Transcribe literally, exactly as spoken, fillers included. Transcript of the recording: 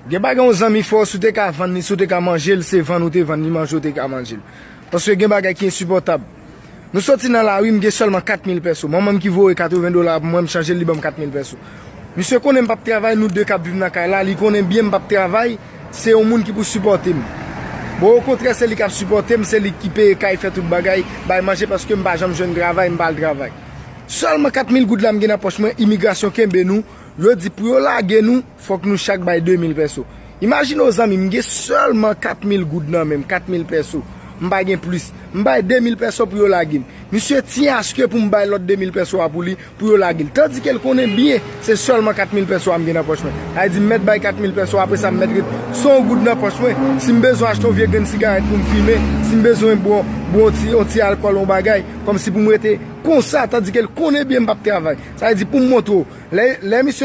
Gen bagay yon zanmi fè w, si w te ka vann li, si w te ka manje l, se vann ou te vann li, manje w te ka manje l. Paske gen bagay ki ensipòtab. Nou soti nan lari, m gen sèlman kat mil pèso. Manman m ki voye katreven dola pou mwen, m chanje l, li ban m kat mil pèso. Misye konnen m p ap travay, nou de k ap viv nan kay la, li konnen byen m p ap travay, se yon moun ki pou sipòte m. Bon, okontrè, se li k ap sipòte m, se li ki peye kay, fè tout bagay, bay manje, paske m pa janm jwenn travay, m pa al travay. Sèlman kat mil goud la m gen nan pòch mwen, imigrasyon kenbe nou, yo di pou yo lage nou, fòk nou chak bay de mil pèso. Imajine w zanmi, m gen sèlman kat mil goud nan men m, kat mil pèso. M pa gen plis. M bay de mil pèso pou yo lage m. Misye tyen aske pou m bay lòt de mil pèso a pou li, pou yo lage l. Tandike l konnen byen, se sèlman kat mil pèso a m gen nan pòch mwen. Sa vle di m mèt bay kat mil pèso, apre sa m mèt ret san goud nan pòch mwen. Si m bezwen achte yon vye grenn sigarèt pou m fimen, si m bezwen bwè, bwè yon ti, yon ti alkòl, yon bagay, kòmsi pou m rete konsa, tandike l konnen byen m p ap travay. Sa vle di pou m montre w, lè, lè misye